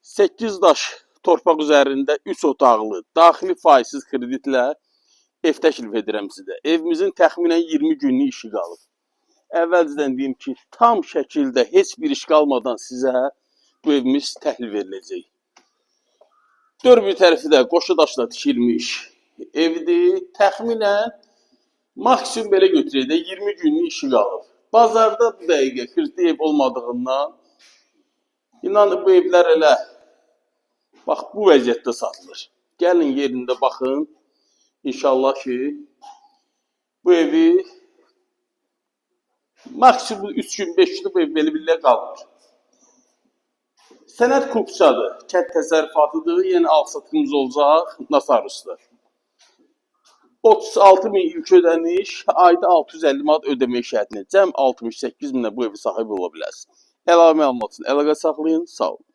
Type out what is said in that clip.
8 daş torpaq üzərində 3 otaqlı, daxili faizsiz kreditlə ev təklif edirəm sizə. Evimizin təxminən 20 günlük işi qalıb. Əvvəlcədən deyim ki, tam şəkildə heç bir iş qalmadan sizə bu evimiz təhvil veriləcək. Dörd bir tərəfi də qoşa daşla tikilmiş evdir. Təxminən maksimum belə götürək də 20 günlük işi qalıb. Bazarda bu dəqiqə kreditli ev olmadığından inanın bu evlər elə bax bu vəziyyətdə satılır. Gəlin yerində baxın. İnşallah ki bu evi maksimum 3 gün 5 gün bu ev belə belə qalmır. Sənəd kupçadır, kənd təsərrüfatıdır, yəni alsatımız olacaq notariusda. 36 min ilk ödəniş, ayda 650 manat ödəmək şərtinə cəm 68 minə bu evi sahibi ola bilərsiniz. Əlavə məlumat üçün əlaqə saxlayın. Sağ olun.